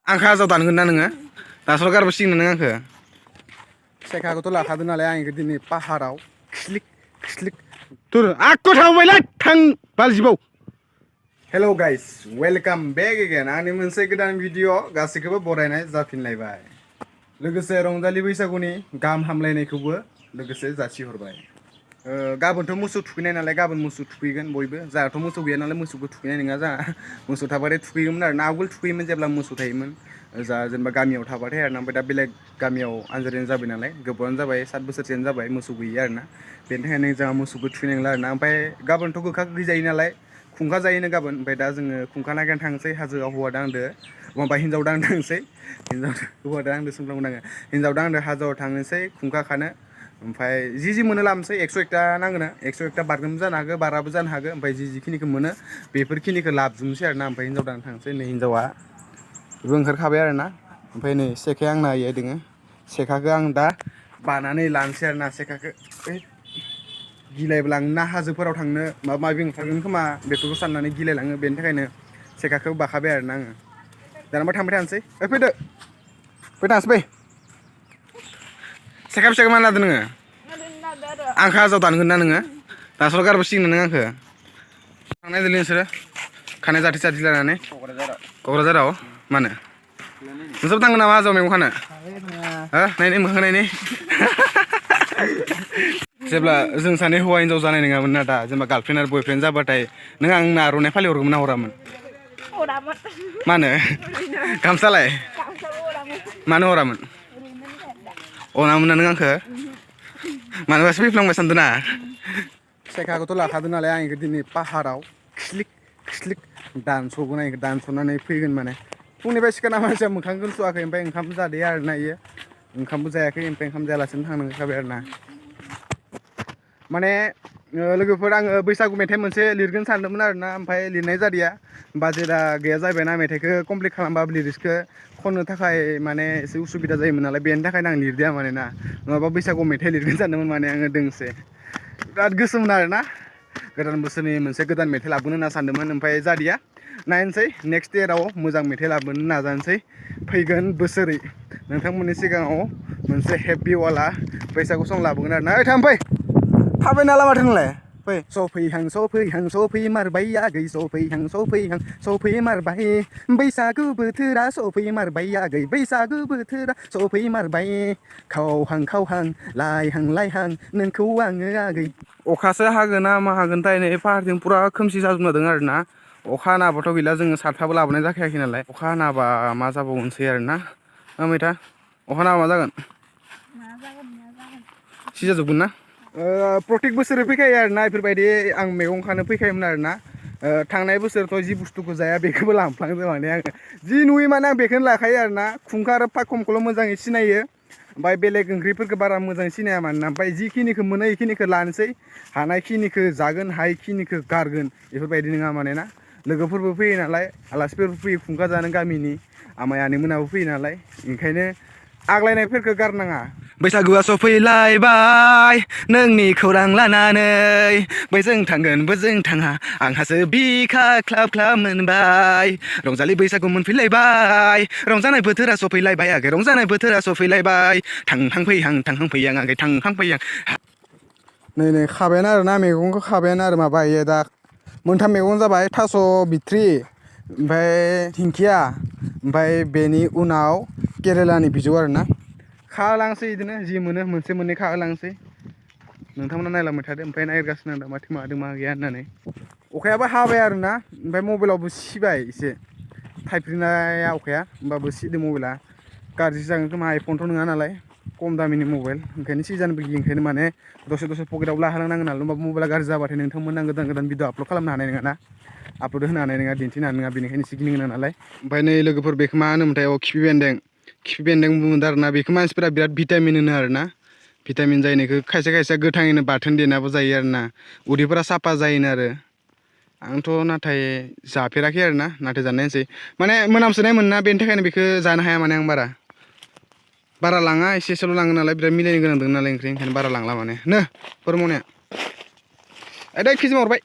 आं खाजाव दानगोन ना नोङो दासल गारबोसिगोन नों आंखो सेखाखौथ' लाखादों नालाय आं दिनै पाहाराव खिस्लिक खिस्लिक तुर आक्को थांबायलै थां बालजिबाव हेल' गाइस वेलकाम बेक एगेन आंनि मोनसे गोदान भिडिअ गासैखौबो बरायनाय जाफिनलायबाय लोगोसे रंजालि बैसागुनि गाहाम हामलायनायखौबो लोगोसे जासिहरबाय गाबोनथ' मोसौ थुखैनाय नालाय गाबोन मोसौ थुखैगोन बयबो जोंहाथ' मोसौ गैया नालाय मोसौखौ थुखैनाय नङा जोंहा मोसौ थाबाथाय थुखैयोमोन आरो ना आवगोल थुखैयोमोन जेब्ला मोसौ थायोमोन जा जेनेबा गामियाव थाबाथाय आरो ना ओमफ्राय दा बेलेग गामियाव आनज्रायनाय जाबाय नालाय गोबावानो जाबाय 7 बोसोरसोआनो जाबाय मोसौ गैयि आरो ना बेनि थाखायनो जोंहा मोसौखौ थुखैनाय नंला आरो ना ओमफ्राय गाबोनथ' गोखा गोखै जायो नालाय खुंखा जायोनो गाबोन ओमफ्राय दा जोङो खुंखा नागिरनो थांसै हाजोआव हौवा दांदो माबा हिन्जाव दांनो थांसै हौवा दांदो सोंफ्लांगोन आङो हिन्जाव दांदो हाजोआव थांनोसै खुंखा खानो ओमफ्राय जि मोनो लाबोनोसै 101टा नांगोन 101टा बारगोनबो जानो हागौ बाराबो जानो हागौ ओमफ्राय जिखिनिखौ मोनो बेफोरखिनिखौ लाबोजोबनोसै आरो ना ओमफ्राय हिन्जाव दांनो थांसै नै हिन्जावा बेबो ओंखारखाबाय आरो ना ओमफ्राय नै सेखाया आंना इयो दोङो सेखाखौ आं दा बानानै लानोसै आरो ना सेखाखौ गिलायबो लाङोना हाजोफोराव थांनो माबा माबि ओंखारगोन खोमा बेफोरखौ साननानै गिलायलाङो बेनि थाखायनो सेखाखौ बाखाबाय आरो ना आङो दानाबा थांबाय थानोसै फैदो थांसै फै सेखा फिसाखौ मानो लादो नोङो आं खाजाव दानगोन ना नोङो दासल गारबोसिगोन नों आंखो थांनाय जोलै नोंसोरो खानाय जाथि जाथि लानानै क'क्राझाराव मानो नोंसोरबो थांगोन नामा हाजोआव मैगं खानो हो नायनि मोखां नायनि जेब्ला जों सानै हौवा हिन्जाव जानाय नङामोन ना दा जेनेबा गार्लफ्रेन्ड आरो बयफ्रेन्ड जाबाथाय नों आंनो आर'नाइ फालि हरगौमोन ना हरामोन मानो गामसालाय मानो हरामोन अनामोन ना नों आंखो मानोबासो फैफ्लांबाय सानदों ना सेखाखौथ' लाखादों नालाय आं दिनै पाहाराव खिस्लिक खिस्लिक दानस'गोन आं दानस'नानै फैगोन माने फुंनिफ्राय सिखारना मानसिया मोखांखौनो सुवाखै ओमफ्राय ओंखामबो जादिया आरो ना इयो ओंखामबो जायाखै ओमफ्राय ओंखाम जायालासिनो थांनांखाबाय आरो ना माने लोगोफोर आङो बैसागु मेथाइ मोनसे लिरगोन सानदोंमोन आरो ना ओमफ्राय लिरनाय जादिया बाजेटआ गैया जाहैबायना मेथाइखौ कमप्लिट खालामबा लिरिक्सखौ खननो थाखाय माने एसे उसुबिदा जायोमोन नालाय बेनि थाखायनो आं लिरदिया माने ना नङाबा बैसागु मेथाइ लिरगोन सानदोंमोन माने आङो दोंसे बिराद गोसोमोन आरो ना गोदान बोसोरनि मोनसे गोदान मेथाइ लाबोनो होनना सानदोंमोन ओमफ्राय जादिया नायनोसै नेक्स्ट इयाराव मोजां मेथाइ लाबोनो नाजानोसै फैगोन बोसोरै नोंथांमोननि सिगाङाव मोनसे हेपि वाला बैसागु सं लाबोगोन आरो ना ओइ थां फै थाबाय नाला माथो नोंलाय फै सफै मारबाय आगै सफै मारबाय बैसागु बोथोरा सफै मारबाय आगै बैसागु बोथोरा सफै मारबाय खावहां लायहां नोंखौ आङो आगै अखासो हागोन ना मा हागोनथाय नै फाहारथिं फुरा खोमसि जाजोबना दं आरो ना अखा हानाबाथ' गैला जोङो साथाबो लाबोनाय जाखायाखै नालाय अखा हानाबा मा जाबावनोसै आरो ना मैथा अखा हाबा मा जागोन सिजाजोबगोन ना प्रतेक बोसोरै फैखायो आरो ना बेफोरबायदि आं मैगं खानो फैखायोमोन आरो ना थांनाय बोसोरथ' जि बुस्थुखौ जाया बेखौबो लांफ्लांदों माने आङो जि नुयो माने आं बेखौनो लाखायो आरो ना खुंखा आरो फाखमखौल' मोजाङै सिनायो ओमफ्राय बेलेग ओंख्रिफोरखौ बारा मोजाङै सिनाया मानोना ओमफ्राय जिखिनिखौ मोनो बेखिनिखौ लानोसै हानायखिनिखौ जागोन हायिखिनिखौ गारगोन बेफोरबायदि नङा माने ना लोगोफोरबो फैयो नालाय आलासिफोरबो फैयो खुंखा जानो गामिनि आमाइ आनैमोनाबो फैयो नालाय ओंखायनो आग्लायनायफोरखौ गारनाङा बैसागुआ सफैलायबाय नोंनि खौरां लानानै बैजों थांगोन बोजों थाङा आंहासो बिखा ख्लाब ख्लाब मोनबाय रंजालि बैसागु मोनफैलायबाय रंजानाय बोथोरा सफैलायबाय आगै रंजानाय बोथोरा सफैलायबाय थांहां फैहां आगै थांहां फैहां नै खाबायानो आरो ना मैगंखौ खाबायानो आरो माबायो दा मोनथाम मैगं जाबाय थास' बिथ्रि ओमफ्राय दिंखिया ओमफ्राय बेनि उनाव केरेलानि बिजौ आरो ना खालांसै बिदिनो जि मोनो मोनसे मोननै खालांसै नोंथांमोना नायलांबाय थादो ओमफ्राय नागिरगासिनो आं दा माथो मादों मा गैया होननानै अखायाबो हाबाय आरो ना ओमफ्राय मबाइलावबो सिबाय एसे थाइफ्रिनाया अखाया होमबाबो सिदों मबाइला गाज्रि जागोन खोमा आइफनथ' नङा नालाय खम दामिनि मबाइल ओंखायनो सिजानोबो गियो ओंखायनो माने दसे पकेटाव लाहोलांनांगोन नालाय होमबा मबाइला गाज्रि जाबाथाय नोंथांमोना गोदान भिडिअ आपल'ड खालामनो हानाय नङा ना आपल'ड होनो हानाय नङा दिन्थिनो हानाय नङा बेनिखायनो एसे गिनो गोनां नालाय ओमफ्राय नै लोगोफोर बेखौ मा होनोमोनथाय खिफि बेन्दों बुङो आरो ना बेखौ मानसिफोरा बिराद भिटामिन होनो आरो ना भिटामिन जायनिखौ खायसे खायसे गोथाङैनो बाथोन देनाबो जायो आरो ना उदैफोरा साफा जायोनो आरो आंथ' नाथाय जाफेराखै आरो ना नाथाय जानायनोसै माने मोनामसोनाय मोनोना बेनि थाखायनो बेखौ जानो हाया माने आं बारा लाङा एसेल' लाङो नालाय बिराद मिलायनो गोनां दं नालाय ओंख्रि ओंखायनो बारा लांला माने फोरमावनाया दै खिजोमा हरबाय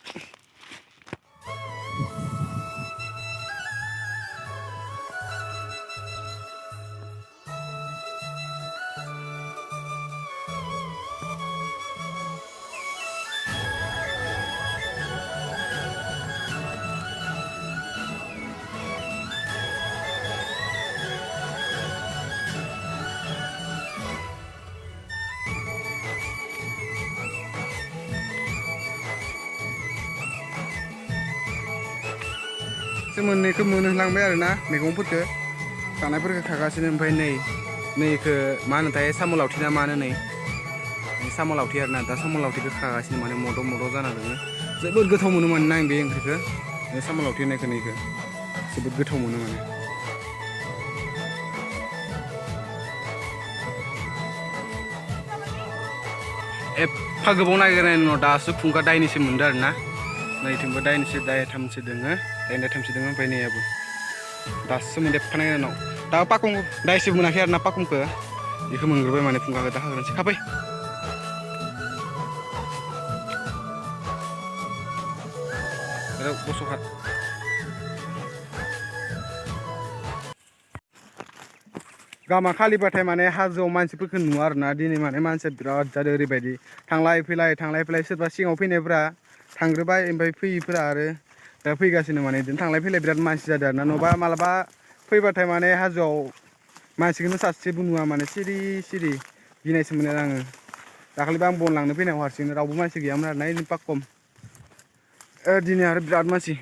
दासो मोननैखौ मोनहोलांबाय आरोना मैगंफोरखौ खानायफोरखौ खागासिनो ओमफ्राय नैखौ मा होनोथाय साम' लावथि ना मा होनो नै साम' लावथि आरोना दा साम' लावथिखौ खागासिनो माने मद' जाना दङ जोबोद गोथाव मोनो माने आं बे ओंख्रिखौ साम' लावथि होननायखौ नैखौ जोबोद गोथाव मोनो माने एफा गोबाव नागिरनायनि उनाव दासो खुंखा दाइनैसो मोनदों आरोना नैथिंबो दाइथामसो दोङो दाइनसो दोङो ओमफ्राय नैयाबो दासो मोनदेरफानायनि उनाव दा पाखं दाइसो मोनाखै आरोना पाखंखौ बेखौ मोनग्रोबाय माने फुंखाखौ दा हाग्रोनोसै खाबाय बस'खा गामा खालिबाथाय माने हाजोआव मानसिफोरखौ नुवा आरोना दिनै माने मानसिया बिराद जादों ओरैबायदि थांलाय फैलाय सोरबा सिगाङाव फैनायफ्रा थांग्रोबाय ओमफ्राय फैयैफोरा आरो दा फैगासिनो माने बिदिनो थांलाय फैलाय बिराद मानसि जादों आरोना नङाबा मालाबा फैबाथाय माने हाजोआव मानसिखौनो सासेबो नुवा माने सिरि गिनायसो मोनो आङो दाखालिबो आं बन लांनो फैनायाव हारसिंनो रावबो मानसि गैयामोन आरोना इदिनो पाक्कम दिनै आरो बिराद मानसि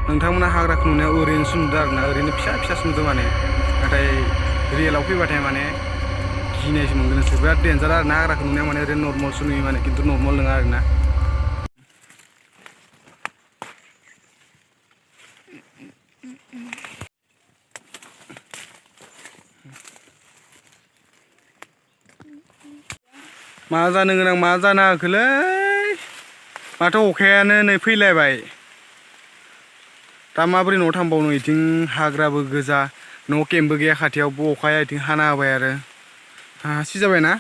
नोंथांमोना हाग्राखौ नुनायाव ओरैनोसो नुदों आरोना ओरैनो फिसासो नुदों माने नाथाय रियेलाव फैबाथाय माने गिनायसो मोनगोन नोंसोर बिराद डेन्जार आरोना हाग्राखौ नुनायाव माने ओरैनो नर्मालसो नुयो माने खिन्थु नर्माल नङा आरोना मा जानो गोनां मा जानो हाखोलै माथो अखायानो नै फैलायबाय दा माबोरै न'आव थांबावनो बिथिं हाग्राबो गोजा न' केम्पबो गैया खाथियावबो अखाया बिथिं हाना होबाय आरो हासि जाबायना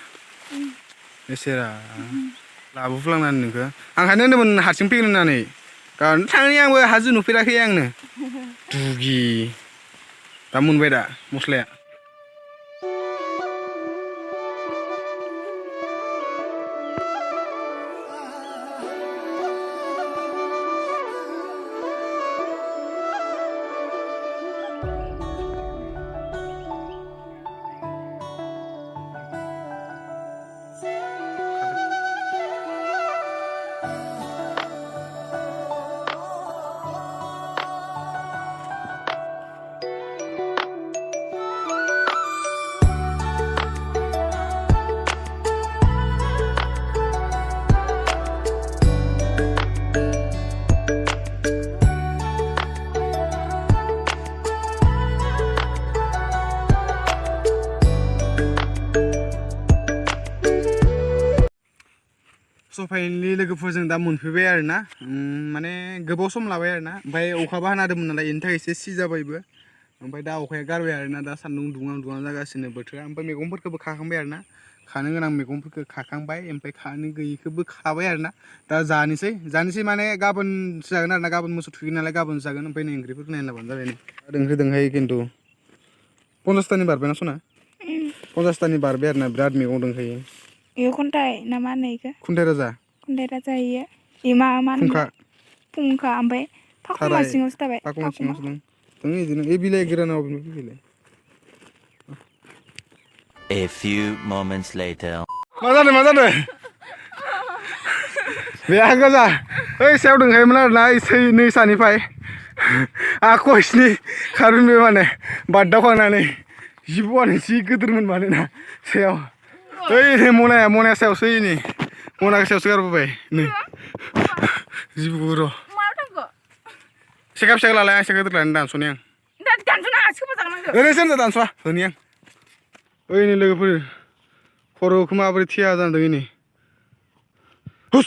एसेरा लाबोफ्लांनानै नोंखौ आंहानो होनदोंमोन हारसिं फैगोन होननानै गाबोन थांनि आंबो हाजो नुफेराखै आंनो दुगि दा मोनबाय दा मस्लाया सफाइनि लोगोफोरजों दा मोनफैबाय आरोना माने गोबाव सम लाबाय आरोना ओमफ्राय अखाबो हाना होदोंमोन नालाय बेनि थाखाय एसे सिजाबायबो ओमफ्राय दा अखाया गारबाय आरोना दा सान्दुं दुङा जागासिनो बोथोरा ओमफ्राय मैगंफोरखौबो खाखांबाय आरोना खानो गोनां मैगंफोरखौ खाखांबाय ओमफ्राय खानो गैयिखौबो खाबाय आरोना दा जानोसै माने गाबोनसो जागोन आरोना गाबोन मोसौ थुखैयो नालाय गाबोन जागोन ओमफ्राय नै ओंख्रिफोरखौ नायना लाबानो जाबाय नै दोंहाय खिन्थु 50तानि बारबायना सना 50तानि बारबाय आरोना बिराद मैगं दंखायो इयो खुन्थाइ ना मा होनो इखो खुन्थाइ राजा इयो मा होनो फुंखा ओमफ्राय फाखुमा सिङावसो थाबाय फाखुमा दं बिदिनो ए बिलाइ गोरानाव फैलाय A few moments later मा जादों बे आं गोजा ओइ सायाव दंखायोमोन आरोना नै सानिफ्राय खयसनि खारन बे माने बारदावखांनानै जिबौआनो जि गिदिरमोन मानोना सायाव ओइ मनाया सायावसो नै मनाखौ सायावसो गारबोबाय नै जिबौ र' सेखा फिसा लालाय आं सेखा गिदिर लानानै दानस'नि आं ओरैनो दानस'आ होनि आं ओइ नै लोगोफोर खर'खौ माबोरै थिया जादों नै हुस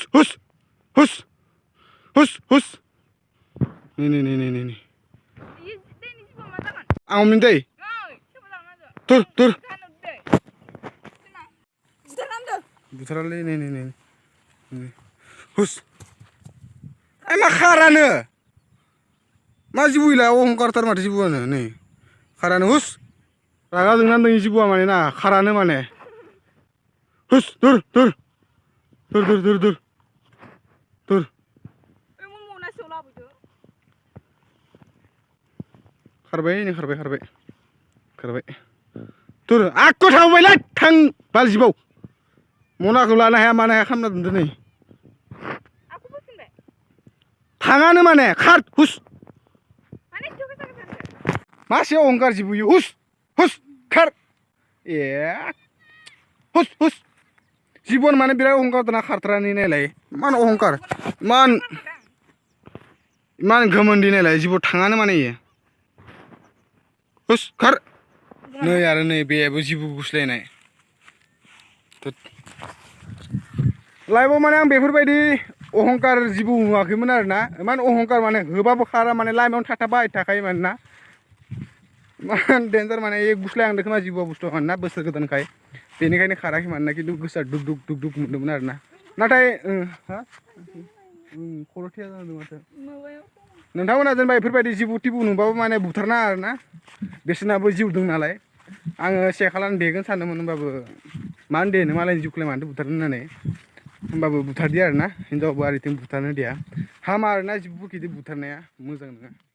नै आं हमनि दै तुर बुथारालै नै हुस मा खारानो मा जिबौ इलाय अहंखारथार माथो जिबौआनो नै खारानो हुस रागा जोंनानै दं जिबौआ माने ना खारानो माने हुस तुर खारबाय तुर आक्को थांबायलै थां बाल जिबौ मनाखौ लानो हाया मानो हाया खालामना दोनदो नै थाङानो माने खार हुस मासे अहंकार जिबुयो हुस हुस खार ए हुस हुस जिबन माने बिराद अहंकार दाना खारथ्रानि नायलाय मान अहंकार मान घमंडी नायलाय जिबो थाङानो माने इयो हुस खार नै आरो नै बेबो जिबु गुस्लायनाय लाइफआव माने आं बेफोरबायदि अहंकार जिबु नुवाखैमोन आरोना मान अहंकार माने होबाबो खारा माने लामायावनो थाबाय थाखायोमोन ना मान डेन्जार माने ए गुस्लायहांदों खोमा जिबुआ बुस्थु मानोना बोसोर गोदानखाय बेनिखायनो खाराखै मानोना खिन्थु गोसोआ दुग दुग मोनदोंमोन आरोना नाथाय हा खर' थिया जादों माथो नोंथांमोना जेनेबा बेफोरबायदि जिबु टिबु नुबाबो माने बुथारनाङा आरोना बिसोरनाबो जिउ दं नालाय आङो से खालामनो देगोन सानदोंमोन होनबाबो मानो देनो मालायनि जिउखौलाय मानोथो बुथारनो होननानै होनबाबो बुथारदिया आरोना हिनजावबो आरिथिं बुथारनो दिया हामा आरोना जिबुफोरखौ बिदि बुथारनाया मोजां नङा